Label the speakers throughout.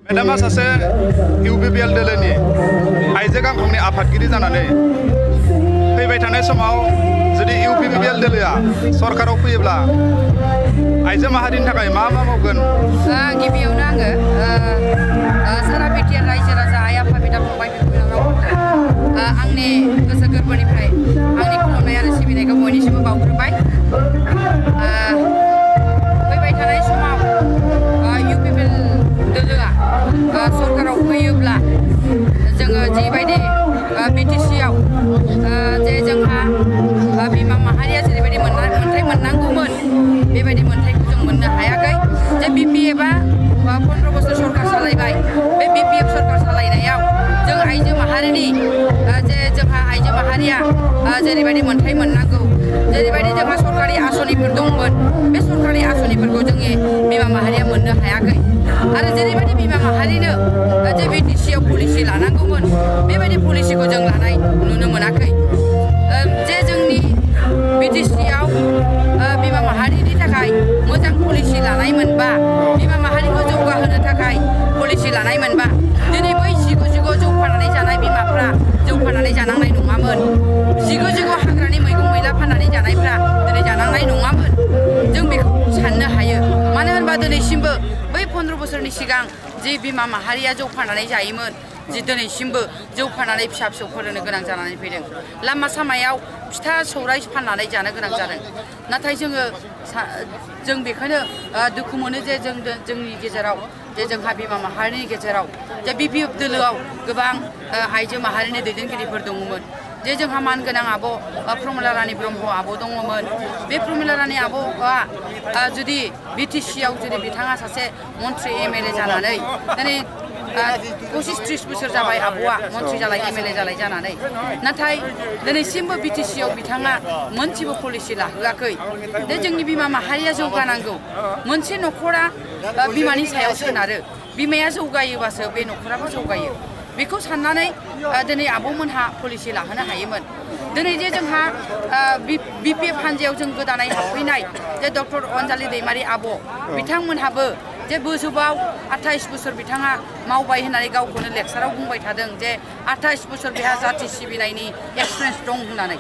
Speaker 1: मेडामा सासे इउपिपिएल दोलोनि आइजो गांखंनि आफादगिरि जानानै फैबाय थानाय समाव जुदि इउपिपिएल दोलोआ सरकाराव फैयोब्ला आइजो माहारिनि थाखाय मा मावगोन?
Speaker 2: गिबियावनो आङो सारा बिटिआर रायजो राजा आइ आफा बिदा फंबाय बिनानावफोरनो आंनि गोसो गोरबोनिफ्राय आंनि खुलुमनाय आरो सिबिनायखौ बयनिसिमबो बावग्रोबाय। फैबाय थानाय समाव इउपिपिएल दोलोआ सरकाराव फैयोब्ला जोङो जिबायदि बिटिसिआव जे जोंहा बिमा माहारिया जेरैबायदि मोन्थाय मोननांगौमोन बेबायदि मोन्थायखौ जों मोननो हायाखै। जे बिपिएफआ 15 बोसोर सरकार सालायबाय। बे बिपिएफ सरकार सालायनायाव जों आइजो माहारिनि जे जोंहा आइजो माहारिया जेरैबायदि मोन्थाय मोननांगौ, जेरैबायदि जोंहा सरकारि आसनिफोर दंमोन, बे सरकारि आसनिफोरखौ जोंनि बिमा माहारिया मोननो हायाखै। आरो जेरैबायदि बिमा माहारिनो जे बिटिसिआव पलिसि लानांगौमोन बेबायदि पलिसिखौ जों लानाय नुनो मोनाखै। जे जोंनि बिटिसिआव बिमा माहारिनि थाखाय मोजां पलिसि लानाय मोनबा, बिमा माहारिखौ जौगाहोनो थाखाय पलिसि लानाय मोनबा, दिनै बै जिगु जौ फाननानै जानाय बिमाफ्रा जौ फाननानै जानांनाय नङामोन। जिगु हाग्रानि मैगं मैला फाननानै जानायफ्रा दिनै जानांनाय नङामोन। जों बेखौ साननो हायो। मानो होनबा दिनैसिमबो बै 15 बोसोरनि सिगां जि बिमा माहारिया जौ फाननानै जायोमोन, जि दिनैसिमबो जौ फाननानै फिसा फिसौ फोरोंनो गोनां जानानै फैदों। लामा सामायाव फिथा सौराय फाननानै जानो गोनां जादों। नाथाय जों बेखौनो दुखु मोनो जे जोंनि गेजेराव जे जोंहा बिमा माहारिनि गेजेराव जे बिपिएफ दोलोआव गोबां आइजो माहारिनि दैदेनगिरिफोर दङमोन। जे जोंहा मानगोनां आब' प्रमिला रानी ब्रह्म आब' दङमोन। बे प्रमिला रानी आब'आ जुदि बिटिसिआव जुदि बिथाङा सासे मन्त्रि एमएलए जानानै दिनै 25-30 बोसोर जाबाय आब'आ मन्त्रि जालाय एमएलए जालाय जानानै, नाथाय दिनैसिमबो बिटिसिआव बिथाङा मोनसेबो पलिसि लाहोआखै। जे जोंनि बिमा माहारिया जौगानांगौ। मोनसे न'खरा बिमानि सायाव सोनारो। बिमाया जौगायोबासो बे न'खराबो जौगायो। बेखौ साननानै दिनै आब'मोनहा पलिसि लाहोनो हायोमोन। दिनै जे जोंहा बिपिएफ हान्जायाव जों गोदानै हाबफैनाय जे डक्टर अनजालि दैमारि आब', बिथांमोनहाबो जे बोजोबाव 28 बोसोर बिथाङा मावबाय होननानै गावखौनो लेक्साराव बुंबाय थादों जे 28 बोसोर बेहा जाथि सिबिनायनि एक्सपिरियेन्स दं होननानै।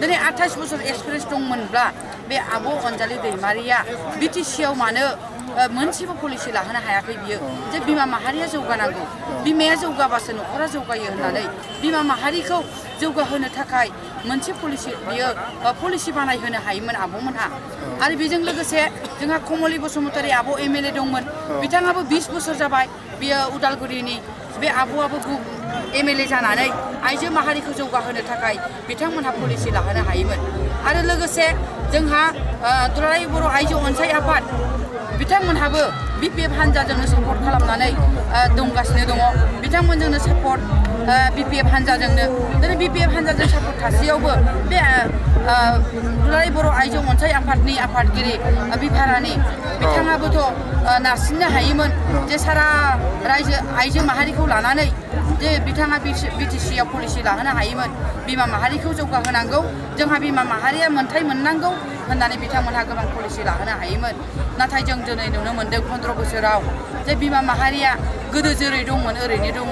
Speaker 2: दिनै 28 बोसोर एक्सपिरियेन्स दंमोनब्ला बे आब' अनजालि दैमारिया बिटिसिआव मानो मोनसेबो पलिसि लाहोनो हायाखै? बियो जे बिमा माहारिया जौगानांगौ, बिमाया जौगाबासो न'खरा जौगायो होननानै बिमा माहारिखौ जौगाहोनो थाखाय मोनसे पलिसि बानायहोनो हायोमोन आब'मोनहा। आरो बेजों लोगोसे जोंहा कमलि बसुमतारी आब' एमएलए दंमोन। बिथाङाबो 20 बोसोर जाबाय बियो उदालगुरिनि। बे आब'आबो एमएलए जानानै आइजो माहारिखौ जौगाहोनो थाखाय बिथांमोनहा पलिसि लाहोनो हायोमोन। आरो लोगोसे जोंहा दुलाराय बर' आइजो अनसाय आफाद, बिथांमोनहाबो बिपिएफ हान्जाजोंनो सापर्ट खालामनानै दंगासिनो दङ। बिथांमोनजोंनो सापर्ट बिपिएफ हान्जाजोंनो दिनै बिपिएफ हान्जाजों सापर्ट थासेयावबो बे दुलाराय बर' आइजो अनसाय आफादनि आफादगिरि बिफारानि बिथाङाबोथ' नारसिननो हायोमोन जे सारा रायजो आइजो माहारिखौ लानानै जे बिथाङा बिटिसिआव पलिसि लाहोनो हायोमोन। बिमा माहारिखौ जौगाहोनांगौ, जोंहा बिमा माहारिया मोन्थाय मोननांगौ होननानै बिथांमोनहा गोबां पलिसि लाहोनो हायोमोन। नाथाय जों दिनै नुनो मोन्दों 15 बोसोराव जे बिमा माहारिया गोदो जेरै दंमोन ओरैनो दङ।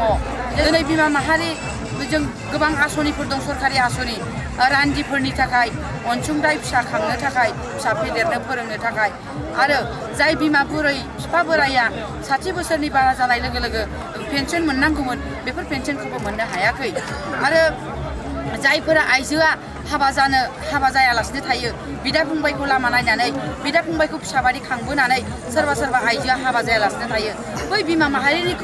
Speaker 2: दिनै बिमा माहारि जों गोबां आसनिफोर दं, सरकारि आसनि रान्दिफोरनि थाखाय अनसुंथाइ, फिसा खांनो थाखाय, फिसा फेदेरनो फोरोंनो थाखाय। आरो जाय बिमा बिफा बोराया 60 बोसोरनि बारा जानाय लोगो लोगो पेन्सन मोननांगौमोन, बेफोर पेन्सनखौबो मोननो हायाखै। आरो जायफोरा आइजोआ हाबा जायालासिनो थायो, बिदा फंबायखौ लामा नायनानै बिदा फंबायखौ फिसाबादि खांबोनानै सोरबा आइजोआ हाबा जायालासिनो थायो, बै बिमा माहारिनि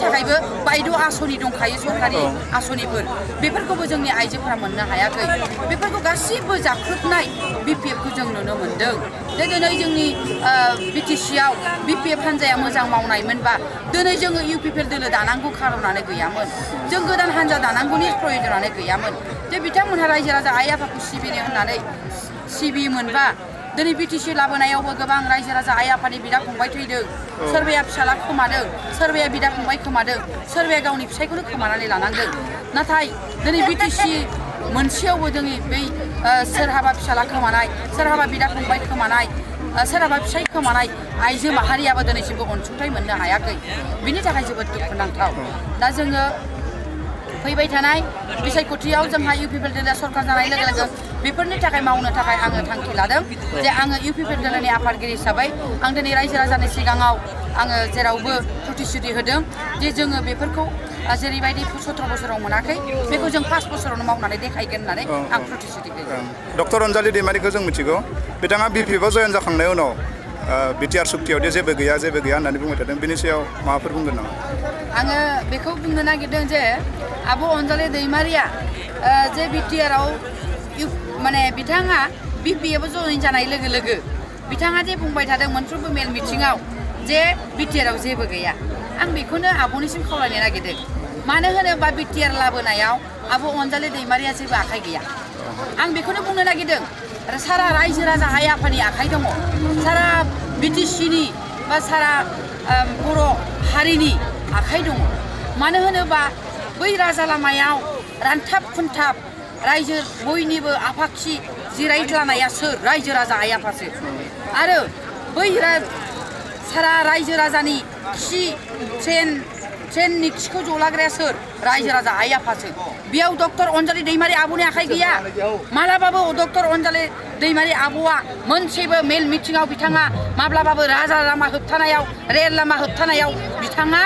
Speaker 2: थाखायबो बायद' आसनि दंखायो, सरकारि आसनिफोर। बेफोरखौबो जोंनि आइजोफोरा मोननो हायाखै। बेफोरखौ गासिबो जाख्रुबनाय बिपिएफखौ जों नुनो मोन्दों। जे दिनै जोंनि बिटिसिआव बिपिएफ हान्जाया मोजां मावनायमोनबा दिनै जोङो इउपिपिएल दोलो दानांगौ खारनानो गैयामोन। जों गोदान हान्जा दानांगौनि प्रयजनानो गैयामोन। जे बिथांमोनहा रायजो राजा आइ आफाखौ सिबिनो होननानै सिबियोमोनबा दिनै बिटिसि लाबोनायावबो गोबां रायजो राजा आइ आफानि बिदा फंबाय थैदों। सोरबाया फिसाला खोमादों, सोरबाया बिदा फंबाय खोमादों, सोरबाया गावनि फिसायखौनो खोमानानै लानांदों। नाथाय दिनै बिटिसि मोनसेयावबो जोंनि बै सोरहाबा फिसाला खोमानाय, सोरहाबा बिदा फंबाय खोमानाय, सोरहाबा फिसाय खोमानाय आइजो माहारियाबो दिनैसिमबो अनसुंथाइ मोननो हायाखै बिनि थाखाय जोबोद दुखुनांथाव दा जोङो फैबाय थानाय बिसायख'थियाव जोंहा UPPL सरकार जानाय लोगो लोगो बेफोरनि थाखाय मावनो थाखाय आङो थांखि लादों जे आङो UPPLनि आफादगिरि हिसाबै आं दिनै रायजो राजानि सिगाङाव आङो जेरावबो प्रतिश्रुति होदों जे जोङो बेफोरखौ जेरैबायदि 17 बोसोराव मोनाखै बेखौ जों 5 बोसोरावनो मावनानै देखायगोन होननानै आं प्रतिश्रुति होदों
Speaker 1: डक्टर अनजालि दैमारिखौ जों मिथिगौ बिथाङा BPFआव जयन जाखांनायनि उनाव BTR सुक्तियावदि जेबो गैया होननानै बुंबाय थादों बिनि सायाव माबाफोर बुंगोन नामा
Speaker 2: आङो बेखौ बुंनो नागिरदों जे आब' अनजालि दैमारिया जे BTRआव माने बिथाङा BPFआव जयन जानाय लोगो लोगो बिथाङा जे बुंबाय थादों मोनफ्रोमबो मेल मिटिङाव जे BTRआव जेबो गैया आं बेखौनो आब'निसिम खावलायनो नागिरदों मानो होनोबा BTR लाबोनायाव आब' अनजालि दैमारिया जेबो आखाइ गैया आं बेखौनो बुंनो नागिरदों सारा रायजो राजा आइ आफानि आखाइ दङ सारा BTCनि बा सारा बर' हारिनि आखाइ दङ मानो होनोबा बै राजा लामायाव रानथाब खुनथाब रायजो बयनिबो आफाखि जिरायज्लानाया सोर रायजो राजा आइ आफासो आरो बै सारा रायजो राजानि खि ट्रेननि खिखौ जलाग्राया सोर रायजो राजा आइ आफासो बेयाव डक्टर अनजालि दैमारि आब'नि आखाइ गैया मालाबाबो डक्टर अनजालि दैमारि आब'आ मोनसेबो मेल मिटिङाव बिथाङा माब्लाबाबो राजा लामा होबथानायाव रेल लामा होबथानायाव बिथाङा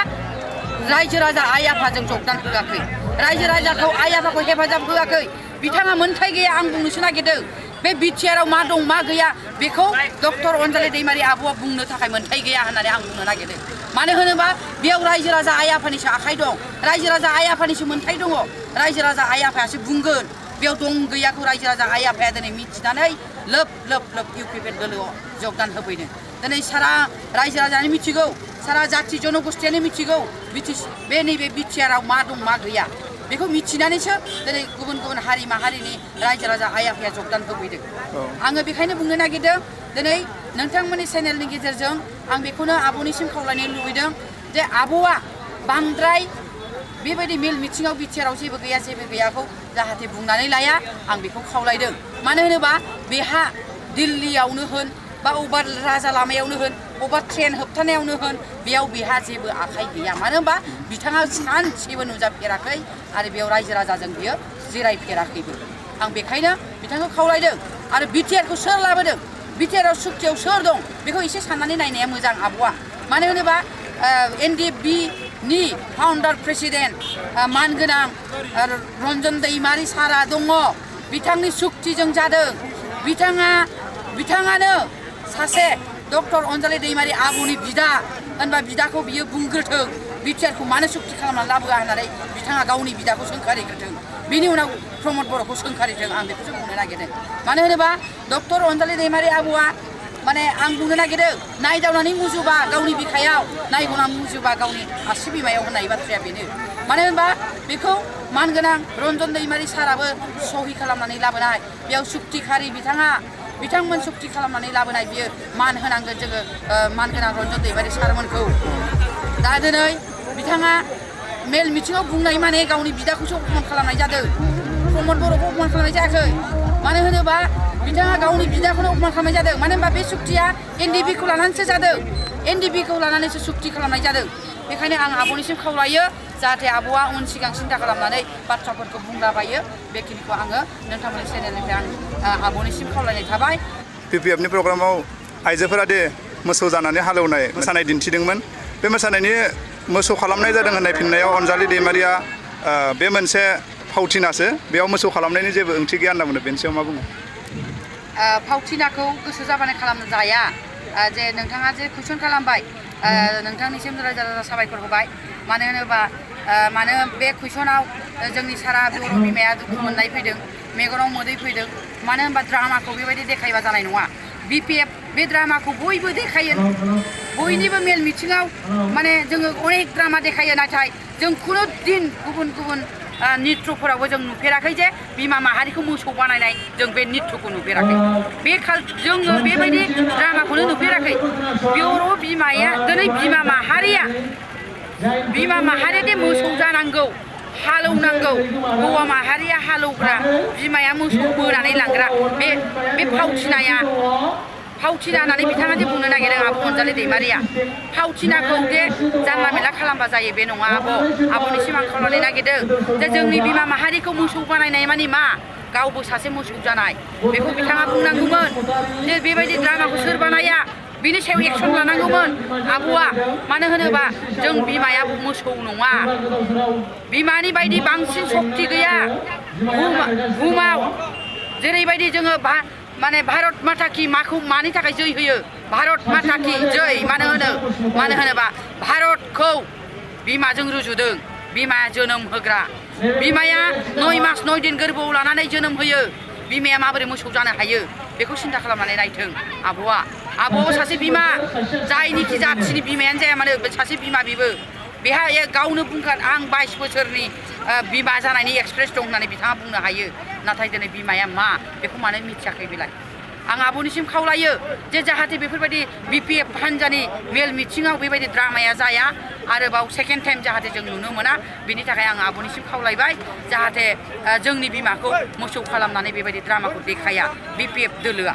Speaker 2: रायजो राजा आइ आफाजों जगदान होआखै रायजो राजाखौ आइ आफाखौ हेफाजाब होआखै बिथाङा मोनथाय गैया आं बुंनोसो नागिरदों बे BTRआव मा दं मा गैया बेखौ डक्टर अनजालि दैमारि आब'आ बुंनो थाखाय मोनथाय गैया होननानै आं बुंनो नागिरदों मानो होनोबा बेयाव रायजो राजा आइ आफानिसो आखाइ दं रायजो राजा आइ आफानिसो मोनथाय दङ रायजो राजा आइ आफायासो बुंगोन बेयाव दं गैयाखौ रायजो राजा आइ आफाया दिनै मिथिनानै लोब UPPL दोलोआव जगदान होफैदों दिनै सारा रायजो राजानि मिथिगौ सारा जाथि जनगोष्ठियानो मिथिगौ बे नैबे BTRआव मा दं मा गैया बेखौ मिथिनानैसो दिनै गुबुन हारि माहारिनि रायजो राजा आइ आफाया जगदान होफैदों आङो बेखायनो बुंनो नागिरदों दिनै नोंथांमोननि चेनेलनि गेजेरजों आं बेखौनो आब'निसिम खावलायनो लुबैदों जे आब'आ बांद्राय बेबायदि मेल मिटिङाव BTRआव जेबो गैयाखौ जाहाथे बुंनानै लाया आं बेखौ खावलायदों मानो होनोबा बेहा दिल्लीयावनो होन बा अबेबा राजा लामायावनो होन अबेबा ट्रेन होबथानायावनो होन बेयाव बेहा जेबो आखाइ गैया मानो होनबा बिथाङा सानसेबो नुजाफेराखै आरो बेयाव रायजो राजाजों बियो जिरायफेराखैबो आं बेखायनो बिथांखौ खावलायदों आरो BTRखौ सोर लाबोदों BTRआव सुक्तियाव सोर दं बेखौ एसे साननानै नायनाया मोजां आब'आ मानो होनोबा NDFB नि फाउन्डार प्रेसिडेन्ट मानगोनां रन्जन दैमारि सारा दङ बिथांनि सुक्तिजों जादों बिथाङानो सासे डक्टर अनजालि दैमारि आब'नि बिदा होनबा बिदाखौ बियो बुंग्रोथों BTRखौ मानो सुक्ति खालामनानै लाबोआ होननानै बिथाङा गावनि बिदाखौ सोंखारिग्रोथों बिनि उनाव प्रमद बर'खौ सोंखारिथों आं बेखौसो बुंनो नागिरदों मानो होनोबा डक्टर अनजालि दैमारि आब'आ माने आं बुंनो नागिरदों नायदावनानै मुजुबा गावनि बिखायाव नायगनानै मुजुबा गावनि आसि बिमायाव होननाय बाथ्राया बेनो मानो होनबा बेखौ मानगोनां रन्जन दैमारि साराबो सहि खालामनानै लाबोनाय बेयाव सुक्तिखारि बिथांमोन सुक्ति खालामनानै लाबोनाय बियो मान होनांगोन जोङो मानगोनां रन्जन दैमारि सारमोनखौ दा दिनै बिथाङा मेल मिटिङाव बुंनाय माने गावनि बिदाखौसो अपमान खालामनाय जादों प्रमद बर'खौ अपमान खालामनाय जायाखै मानो होनोबा बिथाङा गावनि बिदाखौनो अपमान खालामनाय जादों मानो होनबा बे सुक्तिया NDFBखौ लानानैसो जादों NDFBखौ लानानैसो सुक्ति खालामनाय जादों बेखायनो आं आब'निसिम खावलायो जाहाथे आब'आ उन सिगां सिन्था खालामनानै बाथ्राफोरखौ बुंलाबायो बेखिनिखौ आङो नोंथांमोननि चेनेलनिफ्राय आं आब'निसिम खावलायनाय थाबाय
Speaker 1: PPFनि प्रग्रामाव आइजोफोरा दे मोसौ जानानै हालेवनाय मोसानाय दिन्थिदोंमोन बे मोसानायनि मोसौ खालामनाय जादों होननाय फिननायाव अनजालि दैमारिया बे मोनसे फावथिनासो बेयाव मोसौ खालामनायनि जेबो ओंथि गैया होनना बुङो बेनि सायाव मा बुङो
Speaker 2: फावथिनाखौ गोसो जाबानो खालामनो जाया जे नोंथाङा जे कुइसन खालामबाय नोंथांनिसिम रोजा रोजा साबायखर होबाय मानो होनोबा बे कुइसनाव जोंनि सारा बर' बिमाया दुखु मोननाय फैदों मेगनाव मोदै फैदों मानो होनबा ड्रामाखौ बेबायदि देखायबा जानाय नङा BPF बे ड्रामाखौ बयबो देखायो बयनिबो मेल मिटिङाव माने जोङो अनेक ड्रामा देखायो नाथाय जों खुनु दिन गुबुन निट्रफोरावबो जों नुफेराखै जे बिमा माहारिखौ मोसौ बानायनाय जों बे निट्रखौ नुफेराखै जोङो बेबायदि ड्रामाखौनो नुफेराखै बर' बिमाया दिनै बिमा माहारिया दे मोसौ जानांगौ हालौनांगौ हौवा माहारिया हालौग्रा बिमाया मोसौ बोनानै लांग्रा बे फावथिना होननानै बिथाङा जे बुंनो नागिरदों आब' अनजालि दैमारिया फावथिनाखौ जे जानला मेनला खालामबा जायो बे नङा आब'निसिम आं खावलायनो नागिरदों जे जोंनि बिमा माहारिखौ मोसौ बानायनाय मानि मा गावबो सासे मोसौ जानाय बेखौ बिथाङा बुंनांगौमोन जे बेबायदि ड्रामाखौ सोर बानाया बिनि सायाव एक्सन लानांगौमोन आब'आ मानो होनोबा जों बिमाया मोसौ नङा बिमानि बायदि बांसिन सक्ति गैया बुहुमाव जेरैबायदि जोङो माने भारत माता की माखौ मानि थाखाय जै होयो भारत माता की जै मानो होनोबा भारतखौ बिमाजों रुजुदों बिमाया जोनोम होग्रा बिमाया 9 मास 9 दिन गोरबोआव लानानै जोनोम होयो बिमाया माबोरै मोसौ जानो हायो बेखौ सिन्था खालामनानै नायथों आब'आ सासे बिमा जायनिखि जाथिनि बिमायानो जाया मानो सासे बिमा बिबो बेहा गावनो बुंगोन आं 22 बोसोरनि बिमा जानायनि एक्सप्रेस दं होननानै बिथाङा बुंनो हायो नाथाय दिनै बिमाया मा बेखौ मानो मिथियाखै बेलाय आं आब'निसिम खावलायो जे जाहाथे बेफोरबायदि BPF हान्जानि मेल मिटिङाव बेबायदि ड्रामाया जाया आरोबाव सेकेन्ड टाइम जाहाथे जों नुनो मोना बिनि थाखाय आं आब'निसिम खावलायबाय जाहाथे जोंनि बिमाखौ मोसौ खालामनानै बेबायदि ड्रामाखौ देखाया BPF दोलोआ